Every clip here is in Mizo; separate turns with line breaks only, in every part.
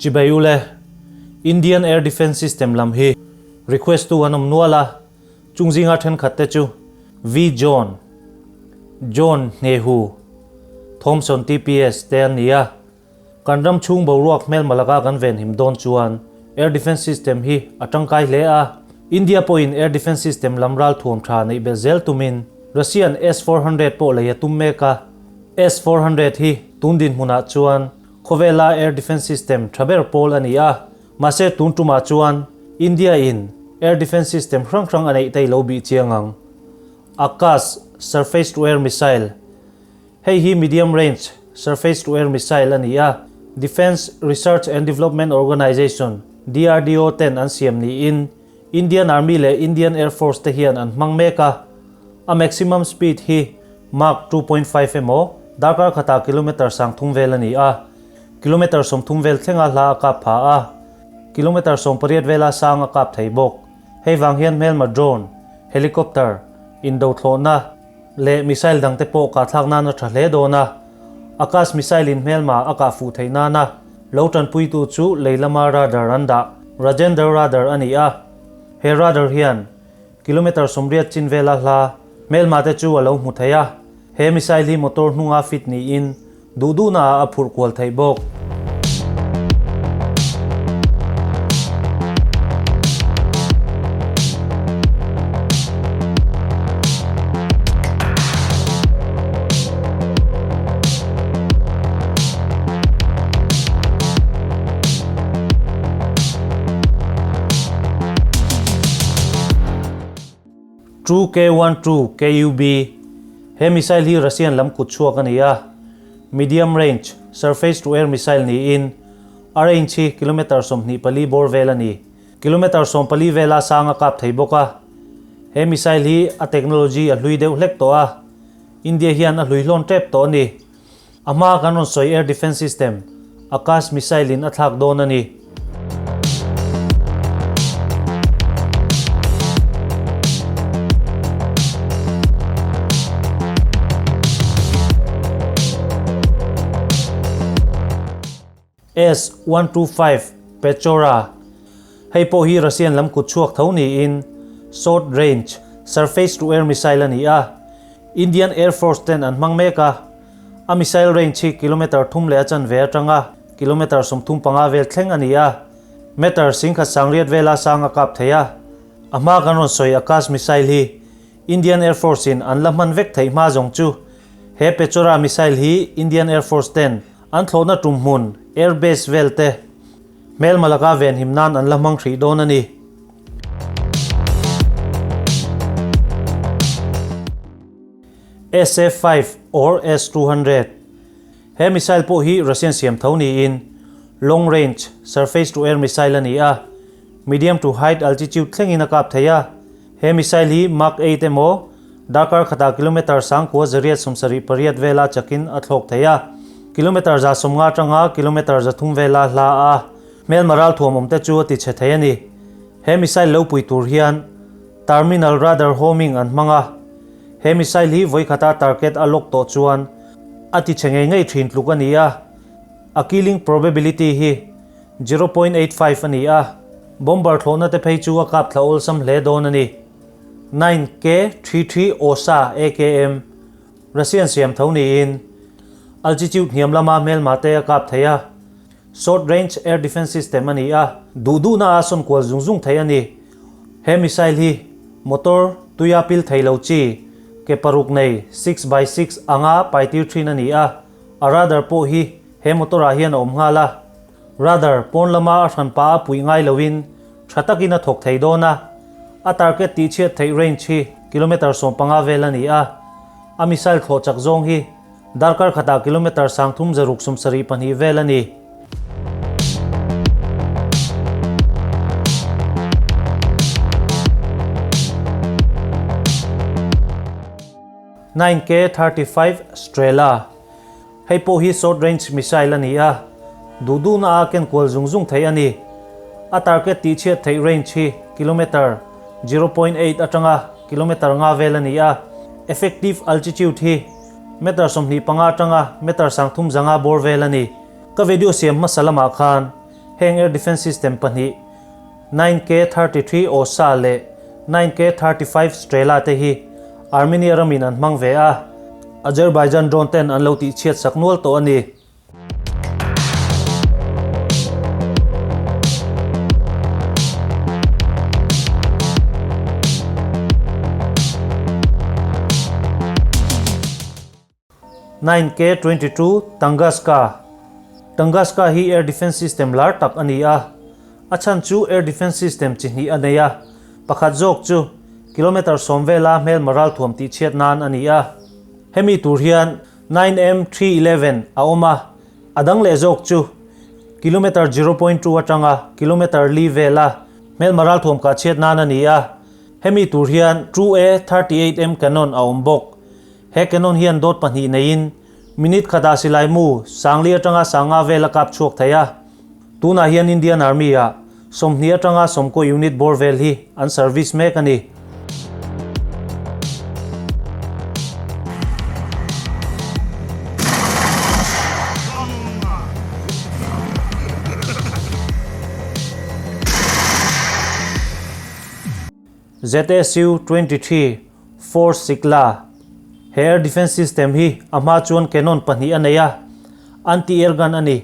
Chibai ule, Indian Air Defence System lam hi request tu an awm nual a, chung zinga thenkhat te chu V John, John Hnehu, Thomson TPS te an ni a. Kan ram chhung boruak hmelma laka kan venhim dawn chuan Air Defence System hi a tangkai hle a. India pawhin Air Defence System lam ral thuam tha neih belh zel tumin Russian S 400 pawh lei a tum mek a. S 400 hi tun dinhmunah chuan khawvela Air Defence System tha ber pawl a ni a. Mahse tun tumah chuan India in Air Defence System hrang hrang a neih te i lo bih chiang ang. Akash Surface to Air Missile. Hei hi medium range surface to air missile a ni a, Defence Research and Development Organisation, DRDO, ten an siam niin Indian Army leh Indian Air Force te hian an hmang mek a. A maximum speed hi Mach 2.5 emaw darkar khatah kilometre 30 vel a ni a, kilometre 30 vel thlenga hla a kap pha a, kilometre 18 vela sang a kap thei bawk. Hei vang hian hmelma drone, helicopter, indothlawhna, leh missile dangte pawh kahthlak nan a tha hle dawn a, Akash missile in hmelma a kah fuh theih nana lo tanpuitu chu lei lama radar an dah, Rajendra Radar a ni a, he radar hian kilometre 80 chin vela hla hmelma te chu a lo hmu thei a, he missile hi motor hnunga fit niin duh duhna ah a phurh kual theih bawk. Two K one two KUB, He missile hi Russian lam kut chhuak a ni a, medium range surface to air missile niin a range hi kilometre 24 bawr vel a ni. Kilometre 14 vela sang a kap thei bawk a. He missile hi a technology a hlui deuh hlek tawh a, India hian a hlui hlawn tep tawh a ni. A hmaa kan rawn sawi air defence system, Akash missile in a thlak dawn a ni. S 125 Pechora, Hei pawh hi Russian lam kut chhuak tho niin short range surface to air missile a ni a, Indian Air Force ten an hmang mek a, a missile range hi kilometre thum leh a chanve atanga kilometre 35 vel thleng a ni a, meter 10,100 vela sang a kap thei a, a hma kan rawn sawi Akash missile hi Indian Air Force in an la hman vek theih hma zawng chu he Pechora missile hi Indian Air Force ten an thlawhna tum hmun air base vel te hmelma laka venhim nan an la hmang hrih dawn a ni. SA-5 or S-200 He missile pawh hi Russian siam tho niin long range surface to air missile a ni a, medium to high altitude thlengin a kap thei a. He missile hi Mach 8 emaw darkar khatah kilometre 9878 vela chakin a thlawk thei a, kilometre 150 atanga kilometre 300 vela hla a hmelma ralthuam awmte chu a ti chhe thei a ni. He missile lo pui tur hian terminal radar homing an hmang a, he missile hi vawikhata target a lock tawh chuan a ti chhe ngei ngei thin tluk a ni a, a killing probability hi 0.85 a ni a, bomber thlawhna te phei chu a kap thla awlsam hle dawn a ni. 9K 33 Osa AKM, Russian siam tho niin altitude hniam lama hmelma te a kap thei a, short range air defence system a ni a, duh duhna a sawn kual zung zung thei a ni. He missile hi motor tuia pil thei lo chi ke paruk nei 6x6 anga paitir thin a ni a, a radar pawh hi he motor ah hian a awm nghal a. Radar pawn lama a hran pa a puih ngai loin tha takin a thawk thei dawn a, a target tihchhiat theih range hi kilometre 15 vel a ni a, a missile thlawh chak zawng hi darkar khatah kilometre 3672 vel a ni. 9K 35 Strela Hei pawh hi short range missile a ni a, duh duhna a ken kual zung zung theih a ni. A target tihchhiat theih range hi kilometre 0.8 atanga kilometre nga vel a ni a, effective altitude hi meter 25 atanga meter 300 bawr vel a ni. Ka video siam hmasa lamah khan Heng air defence system pahnih, 9K-33 Osa leh 9K-35 Strela te hi Armenia ramin an hmang ve a, Azerbaijan drone ten an lo tihchhiat sak nual tawh a ni. 9K-22 Tunguska Tunguska hi air defence system lar tak a ni a, a chhan chu air defence system chi hnih a nei a, pakhat zawk chu kilometre sawm vela hmelma ralthuam tihchhiat nan a ni a. Hemi tur hian 9M-311 a awm a, a dang leh zawk chu kilometre 0.2 atanga kilometre li vela hmelma ralthuam kahchhiat nan a ni a, hemi tur hian 2A-38M cannon a awm bawk. He cannon hian dawt pahnih neiin minute khatah silai mu sangli atanga sanga vel a kap chhuak thei a. Tunah hian Indian Army ah 20 atanga 90 unit bawr vel hi an service mek a ni. ZSU 23 Force Sikla, He air defence system hi a hma chuan cannon pahnih a nei a, anti-air gun a ni.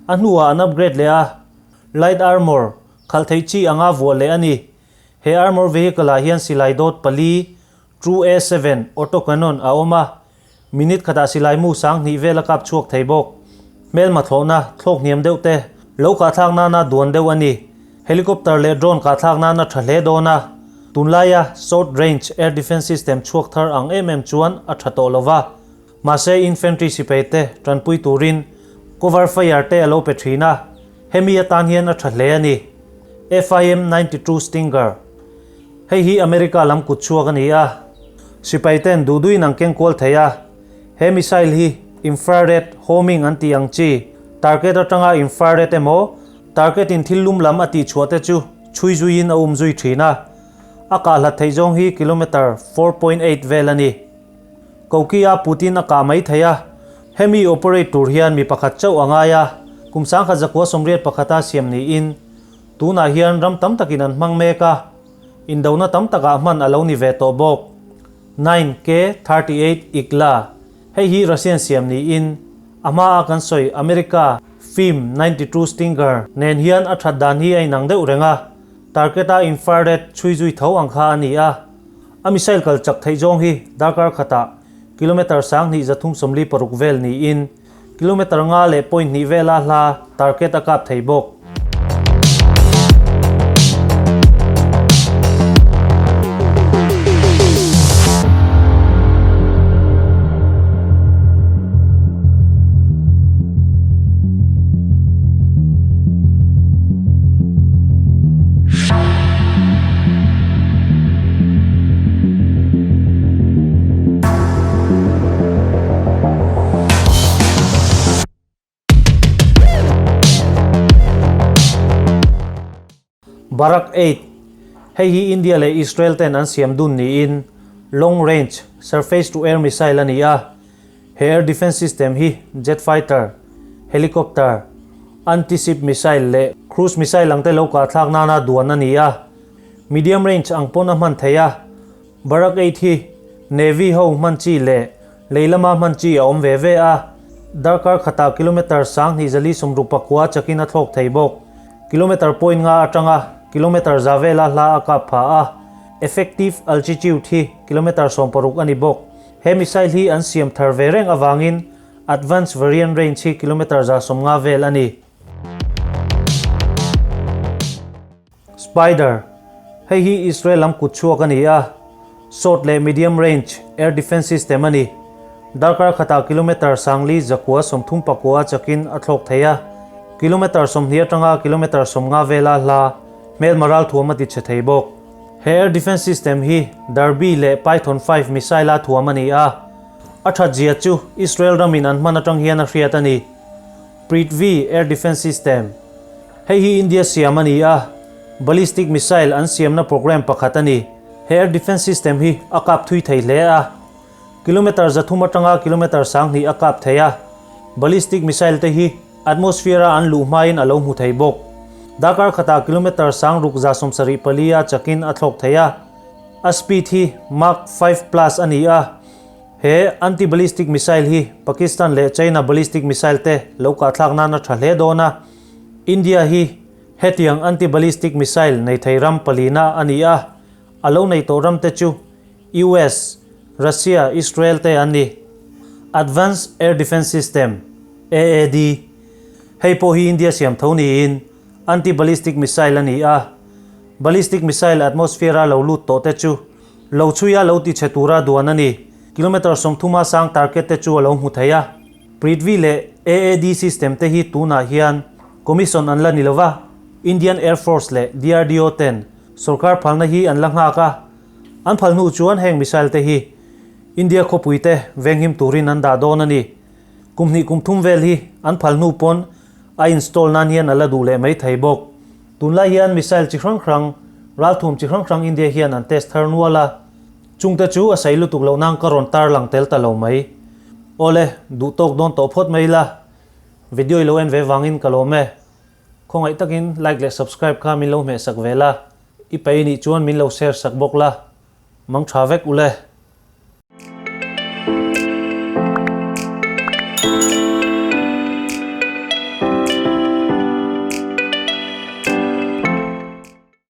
A hnuah an upgrade leh a, light armour, khalh theih chi anga vuah leh a ni. He armour vehicle ah hian silai dawt pali, True A seven auto cannon a awm a, minute khatah silai mu sang hnih vel a kap chhuak thei bawk. Hmelma thlawhna thlawk hniam deuh te lo kahthlak nana duan deuh a ni. Helicopter leh drone kahthlak nana tha hle dawn a, tunlaia short range air defence system chhuak thar ang em em chuan a tha tawh lo va. Mahse infantry sipai te tanpui turin cover fire te a lo pe thin a, hemi atan hian a tha hle a ni. FIM 92 Stinger. Hei hi America lam kut chhuak a ni a, sipai ten duh duhin an keng kual thei a. He missile hi infrared homing an tih ang chi, target atanga infrared emaw, target in thil lum lam a tih chhuah te chu chhui zuiin a um zui thin a. A kah hlat theih zawng hi kilometre 4.8 vel a ni. Koki-a Putin a kah mai thei a, hemi operate tur hian mi pakhat chauh a ngai a, kum 1981 a siam niin Tunah hian ram tam takin an hmang mek a, indona tam takah hman a lo ni ve tawh bawk. 9K-38 Igla, Hei hi Russian siam niin, a hmaa kan sawi America Fim 92 Stinger nen hian a that dan hi a inang deuh reng a, target-a infrared chhui zui tho ang kha a ni a. A missile kal chak theih zawng hi darkar khatah kilometre 2336 vel niin, Kilometre nga leh point hnih vela hla target a kap thei bawk. Barak 8, Hei hi India leh Israel ten an siam dun niin long range surface to air missile a ni a. He air defence system hi jet fighter, helicopter, anti-ship missile leh cruise missile ang te lo kahthlak nana duan a ni a. Medium range ang pawn a hman thei a. Barak 8 hi Navy ho hman chi leh lei lama hman chi a awm ve ve a, darkar khatah kilometre 2609 chakin a thlawk thei bawk. Kilometre point nga atanga kilometre za vela hla a kap pha a, effective altitude hi kilometre 16 a ni bawk. He missile hi an siam thar ve reng avangin advanced variant range hi kilometre 150 vel a ni. Spider, Hei hi Israel lam kut chhuak a ni a, short leh medium range air defence system a ni. Darkar khatah kilometre 4139 chakin a thlawk thei a, kilometre 20 atanga kilometre 50 vela hla hmelma ralthuam a ti chhe thei bawk. He air defence system hi Derby leh Python 5 missile a thuam a ni a, a that zia chu Israel ramin an hman atang hian a hriat a ni. Prithvi air defence system, Hei hi India siam a ni a, ballistic missile an siamna program pakhat a ni. He air defence system hi a kap thui thei hle a, kilometre 300 atanga kilometre 2000 a kap thei a. Ballistic missile te hi Atmosphere-a an luh hmain a lo hmu thei bawk. Darkar khatah kilometre sang ruk 74 a chakin a thlawk thei a. A speed hi Mach 5 plus a ni a. He anti-ballistic missile hi Pakistan leh China ballistic missile te lo kahthlak nan a tha hle dawn a. India hi hetiang anti-ballistic missile nei thei ram palina a ni a. A lo nei tawh ram te chu US, Russia, Israel te an ni. Advanced Air Defence System, AAD, Hei pawh hi India siam tho niin anti-ballistic missile a ni a. Ballistic missile atmosphere-a lo lut tawh te chu lo chhuia lo tichhe tura duan a ni. Kilometre 30 a sang target te chu a lo hmu thei a. Prithvi leh AAD system te hi tunah hian commission an la ni lova, Indian Air Force leh DRDO ten Sorkar phalna hi an la nghak a, an phal hnu chuan heng missile te hi India khawpui te venghim turin an dah dawn a ni. Kum hnih kum thum vel hi an phal hnu pawn a install nan hian a la duh leh mai thei bawk. Tunlai hian missile chi hrang hrang, ralthum chi hrang hrang India hian an test thar nual a, chungte chu a sei lutuk loh nan ka rawn tar lang tel ta lo mai. Awle, duh tawk dawn tawh phawt mai ila, video i lo en ve vangin ka lawm e. Khawngaih takin like leh subscribe kha min lo hmehsak ve la, i pei nih chuan min lo share sak bawk la, mang tha vek ule.